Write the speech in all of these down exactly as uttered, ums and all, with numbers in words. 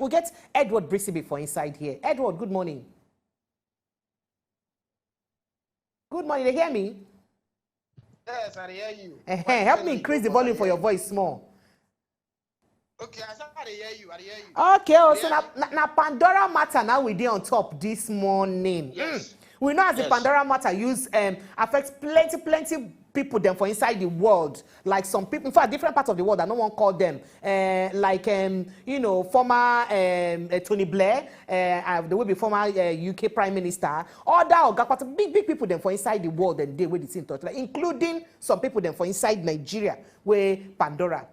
We'll get Edward Brisibi for inside here. Edward, good morning. Good morning. They hear me? Yes, I hear you. Eh, eh, help me increase the volume for your voice small. Okay, I said I hear you. I hear you. Okay, oh, so na, na, na Pandora matter now we dey on top this morning. Yes. Mm. We know as the Pandora matter use um, affects plenty, plenty people them for inside the world. Like some people, in fact, different parts of the world, I don't want to call them. Uh, like, um, you know, former um, uh, Tony Blair, uh, uh, the will be former uh, U K Prime Minister, other Oga Pata, big, big people them for inside the world and they will the same touch, like, including some people them for inside Nigeria where Pandora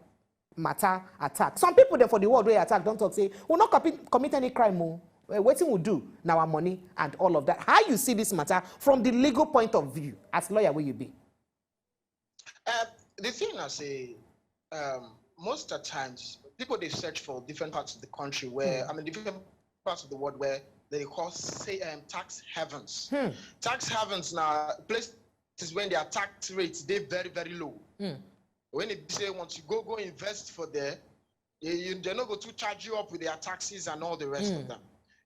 matter attack. Some people them for the world where attack don't talk say, we'll not commit, commit any crime more. Uh, wetin we do now our money and all of that. How you see this matter from the legal point of view as lawyer where you be? Uh, the thing I say, um, most of the times, people they search for different parts of the country where, mm. I mean, different parts of the world where they call say um, tax havens. Hmm. Tax havens now places when their tax rates they very very low. Hmm. When they say once you go go invest for there, you, you, they're not going to charge you up with their taxes and all the rest mm. of hmm. them.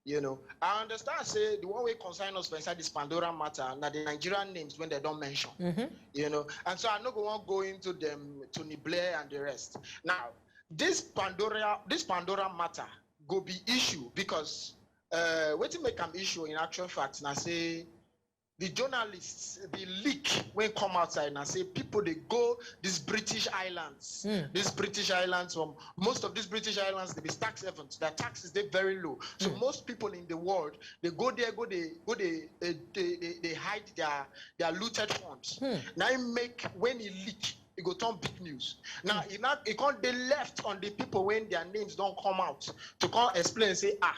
You know, I understand say the one way concern us for inside this Pandora matter, now the Nigerian names when they don't mention. Mm-hmm. You know, and so I no go want go into them Tony Blair and the rest. Now, this Pandora, this Pandora matter go be issue because uh, what to make an issue in actual fact, and I say the journalists, the leak when come outside and say people they go these British islands, mm. these British islands from most of these British islands they be tax havens. Their taxes they very low. So mm. most people in the world they go there, go they go they uh, they, they, they hide their their looted funds. Mm. Now it make when it leak, it go turn big news. Now mm. it not it can't they left on the people when their names don't come out to come explain say ah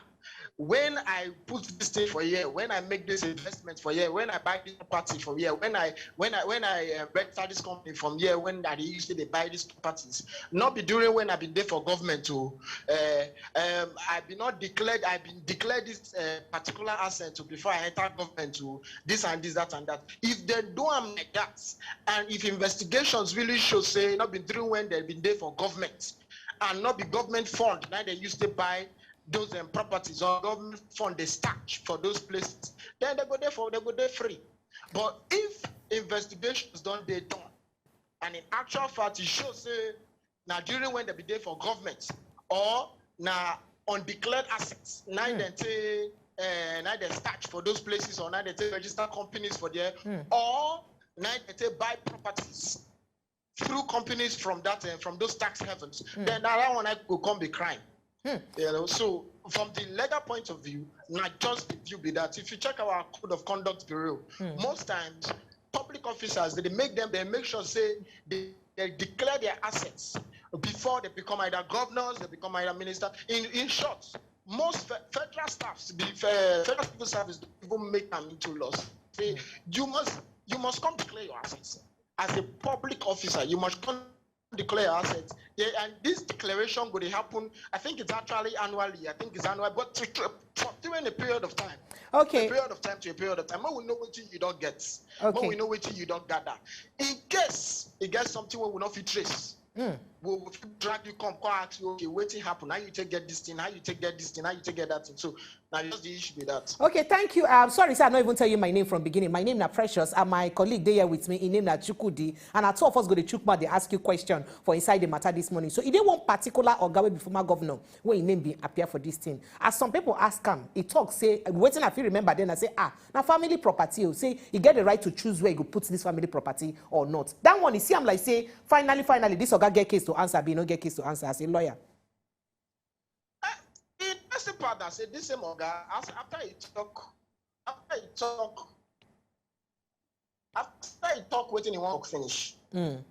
when I put this thing for here, when I make this investment for here, when I buy this property from here, when I when I when I uh, register this company from here, when I used to they buy these properties, not be during when I been there for government to, uh, um, I be not declared, I been declared this uh, particular asset to before I enter government to this and this, that and that. If they do am like that, and if investigations really show say not been during when they been there for government, and not be government fund, now they used to buy those um, properties or government fund they start for those places, then they go there for they go there free. But if investigations don't they done, and in actual fact it shows say now during when they be there for government or now undeclared assets, now mm. they take uh, now they start for those places or now they take register companies for there mm. or now they take buy properties through companies from that uh, from those tax havens, mm. then that one I go come be crime. Mm. You know, so from the legal point of view, not just the view be that. If you check our code of conduct bureau, mm. most times public officers they make them they make sure say they, they declare their assets before they become either governors, they become either minister. In in short, most fe- federal staffs, the fe- federal civil service don't even make them into laws. Say mm. you must you must come declare your assets as a public officer. You must come declare your assets. Yeah, and this declaration going to happen. I think it's actually annually. I think it's annual, but to, to, for during a period of time. Okay. A period of time to a period of time. When we know what you don't get. Okay. When we know what you don't gather. In case it gets something we will not fit trace. Mm. We'll drag you come, come ask you, okay, what thing happen? How you take get this thing? How you take get this thing? How you take get that thing? So now just the issue with that. Okay, thank you. I'm sorry, sir. I not even tell you my name from beginning. My name na Precious, and my colleague they here with me. His name na Chukudi, and at two of us go to Chukma. They ask you question for inside the matter this morning. So, if they want particular or Gawe be former governor, when his name be appear for this thing. As some people ask him, he talk say, waiting if you remember, then I say, ah, now family property. You say he get the right to choose where he go put this family property or not. That one, you see, I'm like say, finally, finally, this Oga get case to answer, be no get case to answer as a lawyer. The interesting part that say this same Oga as after he talk, after he talk, after he talk, waiting he won't finish. Mm.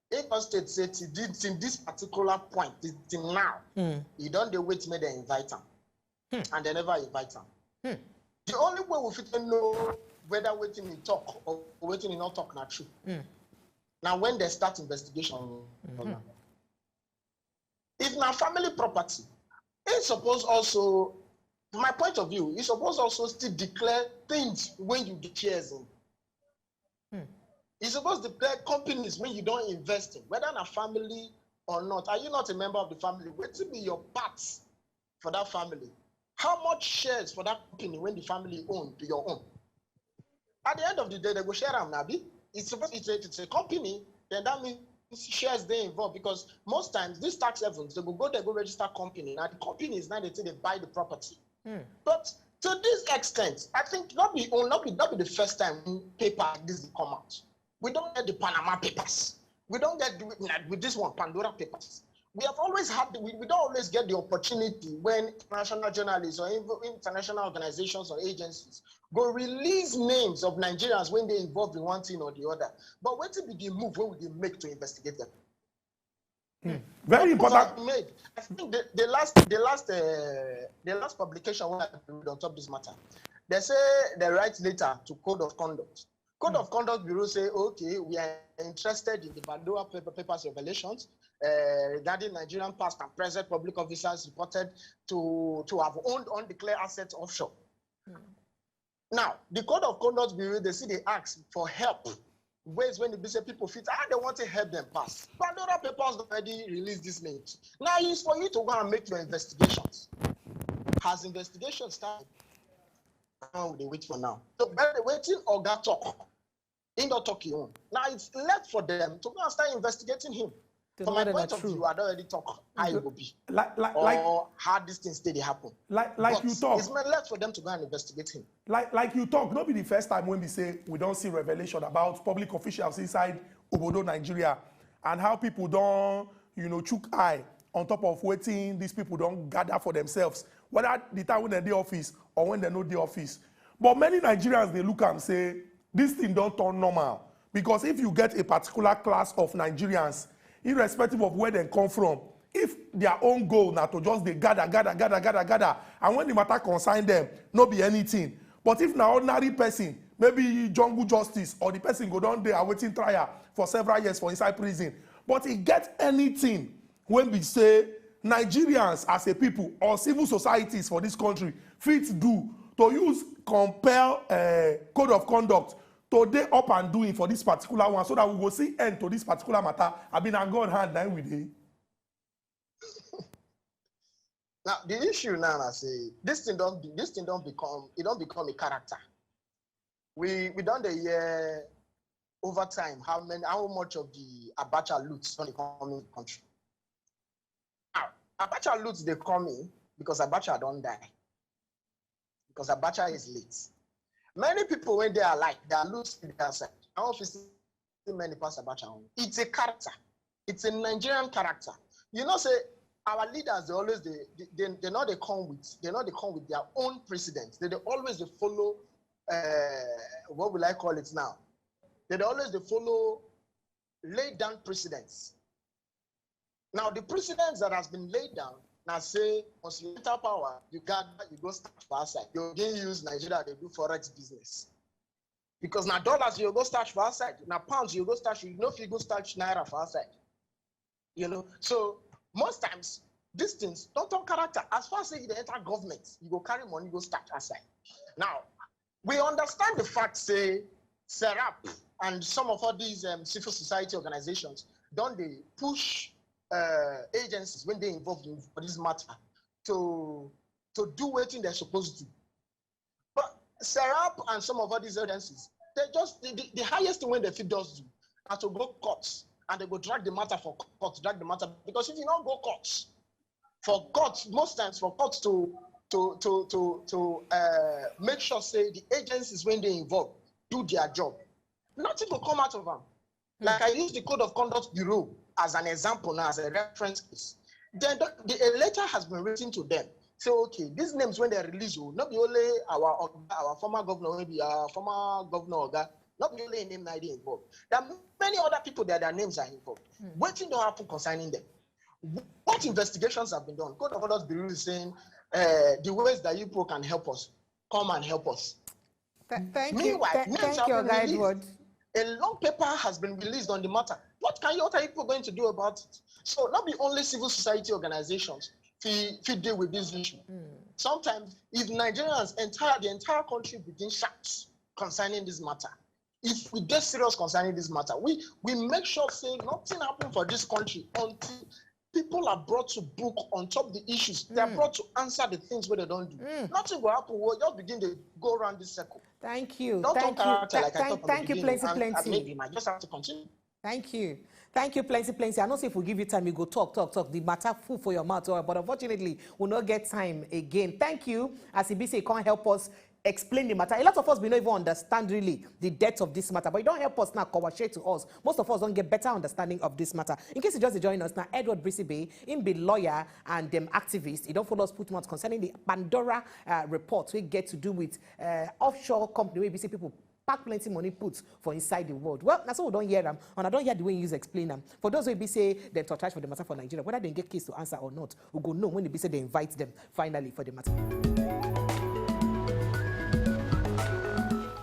He first state say till this, till this particular point, till, till now, mm. he don't dey wait make they invite him, mm. and they never invite him. Mm. The only way we fit know whether waiting he talk or waiting he not talk na true. Mm. Now when they start investigation, mm-hmm. if na family property, he suppose also, my point of view, he suppose also still declare things when you get shares in. Hmm. He suppose declare companies when you don't invest in, whether na family or not. Are you not a member of the family? What to be your part for that family? How much shares for that company when the family own be your own? At the end of the day, they go share am, abi? It's supposed it's a, it's a company, then that means shares dey involved, because most times these tax havens, they go go there, go register company. Now the company is now the thing they buy the property. But to this extent, I think not be own, not be not be the first time paper like this dey come out. We don't get the Panama papers. We don't get the, like, with this one, Pandora papers. We have always had the, we, we don't always get the opportunity when international journalists or even international organizations or agencies go release names of Nigerians when they involved in one thing or the other. But what will be the move when we dey make to investigate them? Very important. Made. I think the, the last the last uh, the last publication when I read on top this matter, they say they write letter to Code of Conduct. Code of Conduct Bureau say, okay, we are interested in the Pandora paper, papers revelations uh, regarding Nigerian past and present public officers reported to to have owned undeclared assets offshore. Now, the Code of Conduct Bureau, they see they ask for help. Ways when the business people fit, ah, they want to help them pass. Pandora papers already released this name. Now it's for you to go and make your investigations. Has investigation started? Now they wait for now. So when they waiting, Oga talk. He not talk him own. Now it's left for them to go and start investigating him. To From know my that point na of true. view, I don't already talk how it will be. Like like like Or how these things they happen. like like But you talk. It's left for them to go and investigate him. Like like you talk, no be the first time when we say we don't see revelation about public officials inside Obodo, Nigeria, and how people don't, you know, chook eye on top of waiting these people don't gather for themselves, whether the time when they dey office or when they know the office. But many Nigerians, they look and say this thing don't turn normal, because if you get a particular class of Nigerians, irrespective of where they come from, if their own goal now to just they gather, gather, gather, gather, gather, and when the matter concern them, no be anything. But if na ordinary person, maybe jungle justice, or the person go down there waiting trial for several years for inside prison. But he get anything when we say Nigerians as a people or civil societies for this country fit do to use compel uh, code of conduct to dey up and doing for this particular one, so that we go see end to this particular matter. I mean, and God hand na we dey. Now the issue now, I say this thing don't be- this thing don't become it don't become a character. We we don't dey hear over time how many how much of the Abacha loot don dey come in the country. Now Abacha loot dey come in because Abacha don't die. Because Abacha is late. Many people when they are like they are loot still dey outside. I don't see many pass Abacha own. It's a character. It's a Nigerian character. You know, say our leaders they always they they, they, they not they come with they not they come with their own precedents. They, they always they follow uh, what will I call it now? They, they always they follow laid down precedents. Now the precedents that has been laid down now say once you enter power, you gather, you go start for outside. You again use Nigeria they do forex business. Because now dollars you go start for outside, now pounds you go start, you know if you go start naira for outside. You know, so most times these things don't turn character. As far as you dey enter government, you go carry money, go start outside. Now, we understand the fact say Serap and some of all these um, civil society organizations don't they push uh, agencies when they involved in for this matter to to do what they're supposed to do. But Serap and some of all these agencies, they just the, the, the highest thing when they fit does do are to go courts and they go drag the matter for court, drag the matter because if you don't go courts, for courts most times for courts to to to to to uh, make sure say the agencies when they involve do their job, nothing will come out of them. Like I use the Code of Conduct Bureau as an example now, as a reference case. Then the, the, a letter has been written to them. Say, okay, these names when they release, oh, not be only our our former governor, maybe our former governor, Oga, not be only a name that they involved. There are many other people that their names are involved. What thing don't happen concerning them? What investigations have been done? Code of Conduct Bureau is saying uh, the ways that you people can help us, come and help us. Th- thank you. Meanwhile, Th- names thank have you, been Guide released. Word. A long paper has been released on the matter. What can you what are you people going to do about it? So not be only civil society organizations fit fit deal with this issue. Sometimes if Nigerians entire the entire country begin shout concerning this matter, if we get serious concerning this matter, we we make sure say nothing happen for this country until People are brought to book on top of the issues. They are brought to answer the things where they don't do. Nothing will happen. We'll just begin to go around this circle. Thank you. Don't thank talk you. character like I Thank, talked at thank the you, beginning, plenty, and, and plenty. maybe I just have to continue. Thank you. Thank you, plenty, plenty. I know say if we give you time, you go talk, talk, talk. The matter full for your mouth, oh, but unfortunately, we'll not get time again. Thank you. As E B C can't help us explain the matter. A lot of us, we don't even understand really the depth of this matter, but you don't help us now, share to us. Most of us don't get better understanding of this matter. In case you just join us now, Edward Brisibe, him be lawyer and dem activist. He don't follow us put mouth concerning the Pandora uh, report we get to do with uh, offshore company where we see people pack plenty money put for inside the world. Well, that's what we don't hear them, and I don't hear the way you use explain them. For those who be say they torchlight for the matter for Nigeria, whether they get case to answer or not, we go know when they be say they invite them finally for the matter.